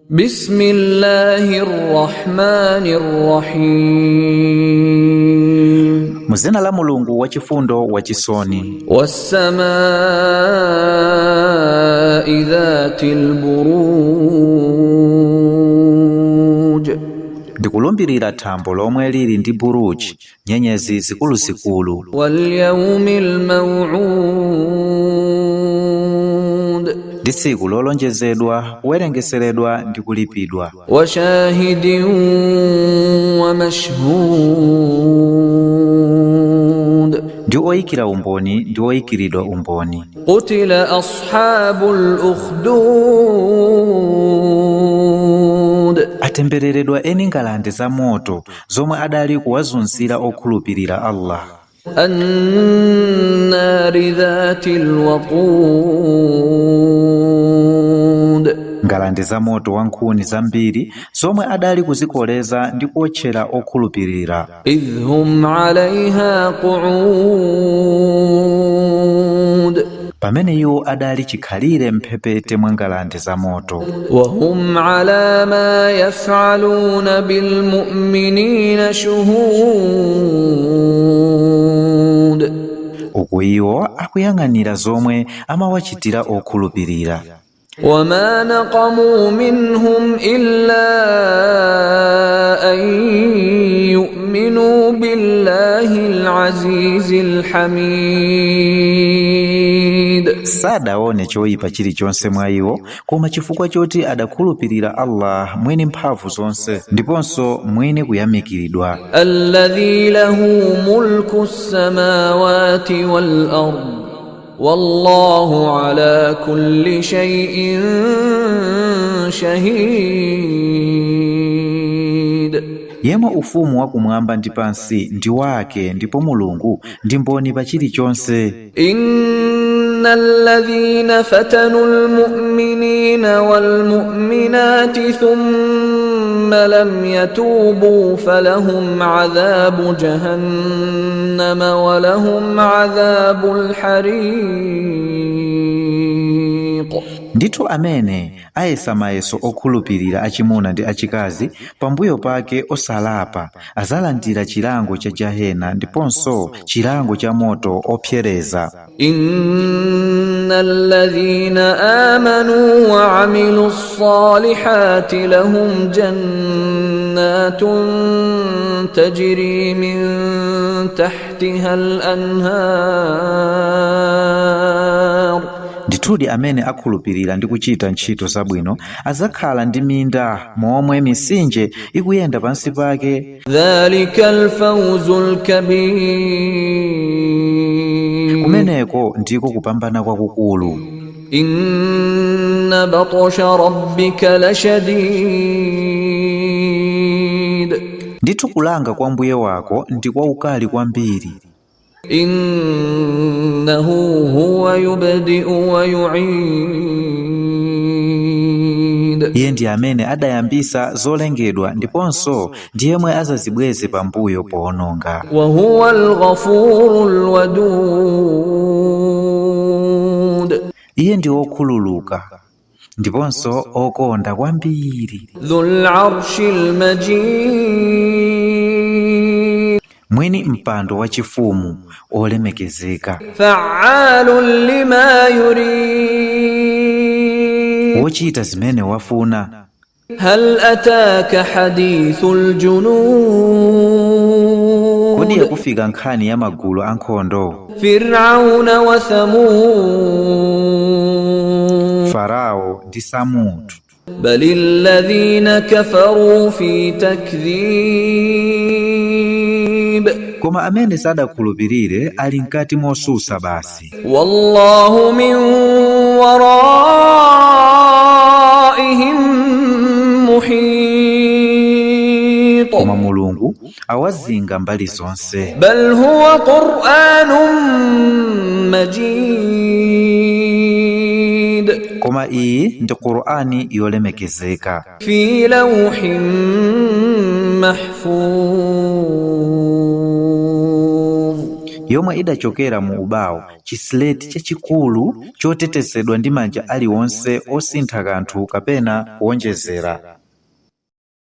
بسم الله الرحمن الرحيم. Muzina la Mulungu wachifundo wachisoni. والسماء ذات البروج. Ndikulumbirira thambo lomwe lili ndi buruji, nyenyezi zikuluzikulu. واليوم الموعود. Ndi tsiku lolonjezedwa kuwerengeseredwa ndi kulipidwa. وشاهد ومشهود. Ndi oyikira umboni ndi oyikiridwa umboni. قتل أصحاب الأخدود. Atembereredwa eni ngalande za moto zomwe adali kuwazunzira okhulupirira Allah. النار ذات الوقود. Ngalande za moto wa nkhuni zambiri zomwe adali kuzikoleza ndi kuotchera okhulupirira. إذ هم عليها قعود. Pamene iwo adali chikhalire mphepete mwa ngalande za moto. وهم على ما يفعلون بالمؤمنين شهود. Uku iwo akuyang'anira zomwe amawachitira okhulupirira. وما نقموا منهم إلا أن يؤمنوا بالله العزيز الحميد. Sadaone choyipa chilichonse mwa iwo koma chifukwa choti adakhulupirira Allah mwini mphamvu zonse ndiponso mwini kuyamikiridwa. الذي له ملك السماوات والأرض والله على كل شيء شهيد. Yemwe ufumu wakumwamba ndi pansi ndi wake, ndipo Mulungu ndi mboni pa chilichonse. إن الذين فتنوا المؤمنين والمؤمنات ثم لم يتوبوا فلهم عذاب جهنم ولهم عذاب الحريق. Ndithu amene ayesa mayeso okhulupirira achimuna ndi achikazi pambuyo pake osalapa azalandira chilango cha jahena ndiponso chilango cha moto opsereza. إن الذين آمنوا وعملوا الصالحات لهم جنات تجري من تحتها الأنهار. Ndithudi amene akhulupirira ndi kuchita ntchito zabwino azakhala ndi minda momwe mitsinje ikuyenda pansi pake. ذلك الفوز الكبير. Kumeneko ndiko kupambana kwakukulu. إن بطش ربك لشديد. Ndithu kulanga kwa mbuye wako ndi kwaukali kwambiri. إنه هو يبدئ ويعيد. Iye ndi amene adayambisa zolengedwa ndiponso ndi yemwe azazibweze pambuyo poononga. وهو الغفور الودود. Iye ndi wokhululuka ndiponso okonda kwambiri. ذو العرش المجيد. Mwini mpando wachifumu olemekezeka. فعال لما يريد. Wochita zimene wafuna. هل أتاك حديث الجنود؟ Kodi yakufika nkhani ya magulu ankhondo? فرعون وثمود. Farao ndi Samutu. بل الذين كفروا في تكذيب. Koma amene sadakhulupirire ali mkati mosusa basi. والله من ورائهم محيط. Koma Mulungu awazinga mbali zonse. بل هو قرآن مجيد. Koma iyi ndi Qur'ani yolemekezeka. في لوح محفوظ. yomwe idachokera mu ubawo, chisileti chachikulu chotetezedwa ndi manja aliwonse osintha kanthu kapena kuwonjezera.